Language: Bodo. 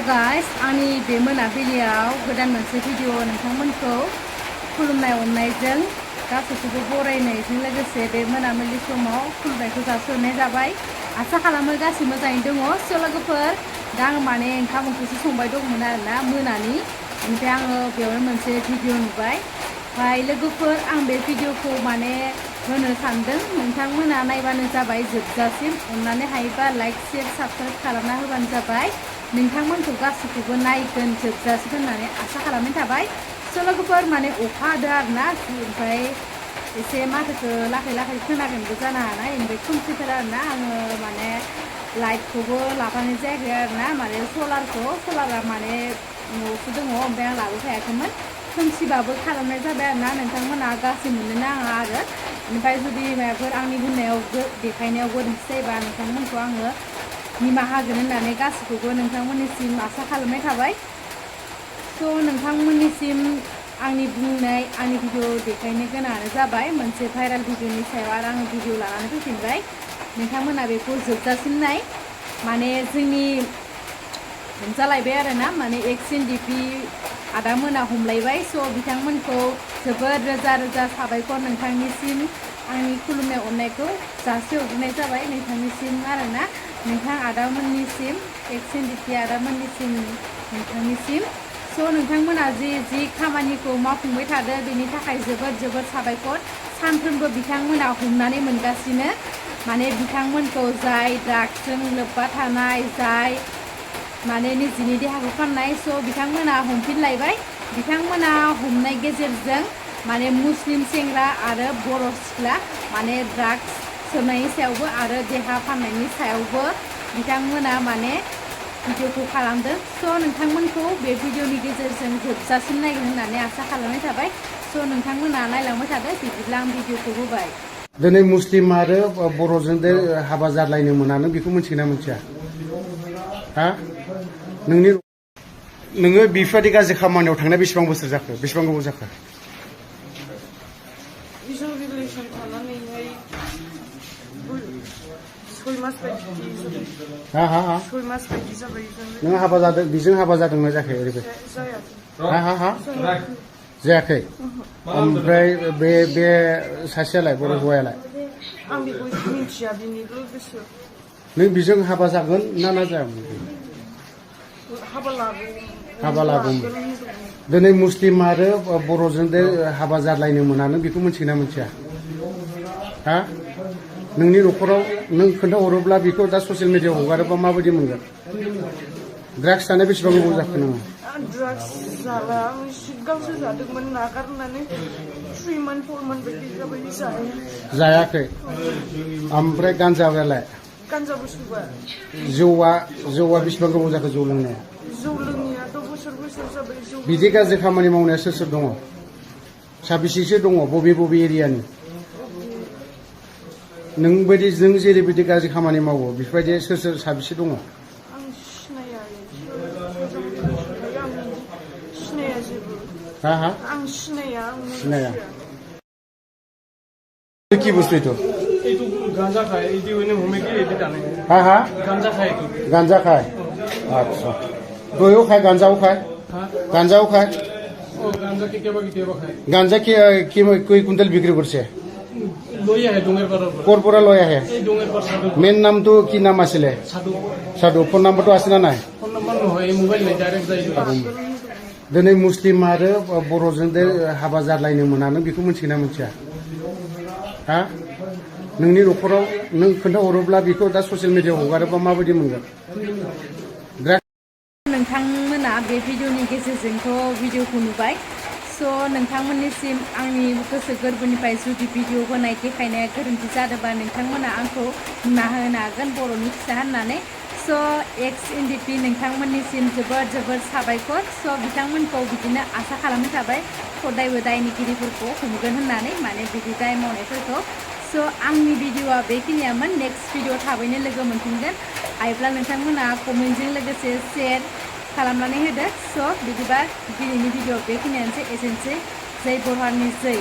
गाइस आंनि बे मोनाबिलियाव गोदान मोनसे भिडिअ नोंथांमोनखौ खुलुमनाय अननायजों गासैखौबो बरायनायजों लोगोसे बे मोनाबिलि समाव खुलुमनायखौ जासिहरनाय जाबाय। आसा खालामो गासै मोजाङै दङ। स' लोगोफोर दा आं माने ओंखाम ओंख्रिसो संबाय दंमोन आरोना मोनानि। ओमफ्राय आङो बेयावनो मोनसे भिडिअ नुबाय। ओमफ्राय लोगोफोर आं बे भिडिअखौ माने होनो सानदों नोंथांमोना नायबानो जाबाय जोबजासिम। अननानै हायोबा लाइक शेयार साबस्क्राइब खालामना होबानो जाबाय। नोंथांमोनखौ गासैखौबो नायगोन जोबजासिम होननानै आसा खालामनाय थाबाय। स' लोगोफोर माने अखा हादों आरोना, ओमफ्राय एसे माथोखौ लाखै लाखै खोनागोनबो जानो हानाय। ओमफ्राय खोमसिथार आरोना, आङो माने लाइटखौबो लाफानाय जायाखै आरोना, माने सलारा माने न'आवसो दङ, ओमफ्राय आं लाबोफायाखैमोन। खोमसिबाबो खालामनाय जाबाय आरोना, नोंथांमोना गासै मोननो नाङा आरो। ओमफ्राय जुदि माबाफोर आंनि बुंनायाव देखायनायाव गोरोन्थि जायोबा नोंथांमोनखौ आङो निमाहा होगोन होननानै गासैखौबो नोंथांमोननिसिम आसा खालामनाय थाबाय। स' नोंथांमोननिसिम आंनि बुंनाय आंनि भिडिअ देखायनो गोनाङानो जाबाय मोनसे भाइरेल भिडिअनि सायाव आरो आङो भिडिअ लानानै फैफिनबाय। नोंथांमोना बेखौ जोबजासिम नाय। माने जोंनि हमजालायबाय आरोना, माने ndfb आदामोना हमलायबाय। स' बिथांमोनखौ जोबोद रोजा रोजा साबायखर नोंथांनिसिम आंनि खुलुमनाय अननायखौ जासिहरग्रोनाय जाबाय नोंथांनिसिम आरोना, नोंथां आदामोननिसिम ndfb आदामोननिसिम नोंथांनिसिम। स' नोंथांमोना जि खामानिखौ मावफुंबाय थादो बेनि थाखाय जोबोद जोबोद साबायखर। सानफ्रोमबो बिथांमोना हमनानै मोनगासिनो, माने बिथांमोनखौ जाय ड्राग्सजों लोब्बा थानाय, जाय माने निजिनि देहाखौ फाननाय, स' बिथांमोना हमफिनलायबाय। बिथांमोना हमनाय गेजेरजों माने मुस्लिम सेंग्रा आरो बर' सिख्ला माने ड्राग्स सोबनायनि सायावबो आरो देहा फाननायनि सायावबो बिथांमोना माने भिडिअखौ खालामदों। स' नोंथांमोनखौ बे भिडिअनि गेजेरजों जोबजासिम नायगोन होननानै आसा खालामनाय थाबाय। स' नोंथांमोना नायलांबाय थादो। बिदिब्ला आं भिडिअखौ होबाय। दिनै मुस्लिम आरो बर'जों हाबा जालायनो मोना, नों बेखौ मिथिगोना मिथिया? हा? नोङो बेफोरबायदि गाज्रि खामानियाव थांनाय बेसेबां बोसोर जाखो, बेसेबां गोबाव जाखो? बिजों रिलेसन थानानैहाय 6 मास बायदि जाबाय। 6 मास बायदि जाबाय। नों हाबा जादों, बेजों हाबा जादोंना जायाखै? ओरैबायदि जायाखै। जायाखै। ओमफ्राय बे सासेयालाय, बर' हौवायालाय? आं बेखौ मिथिया, बिनिबो गोसो। नों बेजों हाबा जागोन ना जायामोन? हाबा लागौमोन। दिनै मुस्लिम आरो बर'जों हाबा जालायनो मोना, नों बेखौ मिथिगोना मिथिया? हा? नोंनि न'खराव नों खोन्थाहरोब्ला बेखौ दा ससियेल मिडियायाव हगारोबा माबायदि मोनगोन? ड्राग्स जानाय बेसेबां गोबाव जाखो नोङो? ड्राग्स जाला, आं सिगांसो जादोंमोन, नागारनानै 3 मान्थ 4 मान्थ बायदि जाबाय जायाखै। ओमफ्राय गान्जायालाय? गान्जाबो सोबा। जौआ बेसेबां गोबाव जाखो जौ लोंनाया? जौ लोंनायाथ' बोसोर जाबाय। बिदि गाज्रि खामानि मावनाया सोर दङ? साबेसेसो दङ? बबे एरियानि? नों जेरैबायदि गाज्रि खामानि मावो बेफोरबायदि सोर साबेसे दङ? आं सिनाया, जेबो। आं सिनाया। কি বস্তু এইটো? এইটো গাঁজা খায়, এইটো এনে ভূমিকে এইটো জানে। গাঁজা খায় এইটো। গাঁজা খায়? আচ্ছা। দৈও খায়, গাঁজাও খায়? গাঁজাও খায়? গাঁজা কেতিয়াবা খায়। গাঁজা কি কুইণ্টেল বিক্ৰী কৰিছে? লৈ আহে ডোঙেৰ পাৰৰ পৰা। ক'ৰ পৰা লৈ আহে? এই ডোঙেৰ পাৰ চাইডৰ। মেইন নামটো কি নাম আছিলে? সাধু। ফোন নাম্বাৰটো আছে না নাই? ফোন নাম্বাৰ নহয়, এই মোবাইল নাই, ডাইৰেক্ট যাই। दिनै मुस्लिम आरो बर'जों हाबा जालायनो मोना, नों बेखौ मिथिगोना मिथिया? हा? नोंनि न'खराव नों खोन्थाहरोब्ला बेखौ दा ससियेल मिडियायाव हगारोबा माबायदि मोनगोन? नोंथांमोना बे भिडिअनि गेजेरजोंथ' भिडिअखौ नुबाय। स' नोंथांमोननिसिम आंनि गोसो गोरबोनिफ्राय जुदि भिडिअ होनाय देखायनाया गोरोन्थि जादोंबा नोंथांमोना आंखौ निमाहा होनो हागोन, बर'नि फिसा होननानै। स' ndfb नोंथांमोननिसिम जोबोद जोबोद साबायखर। स' बिथांमोनखौ बिदिनो आसा खालामनाय थाबाय हदायबो दायनिगिरिफोरखौ हमगोन होननानै, माने बिदि दाय मावनायफोरखौ। स' आंनि भिडिअआ बेखिनियामोन। नेक्स्ट भिडिअ थाबैनो लोगो मोनफिनगोन। हायोब्ला नोंथांमोना कमेन्टजों लोगोसे शेयार खालामनानै होदो। स' बिदिबा दिनैनि भिडिअ बेखिनियानोसै, एसेनोसै। जय बर'हारिनि जय।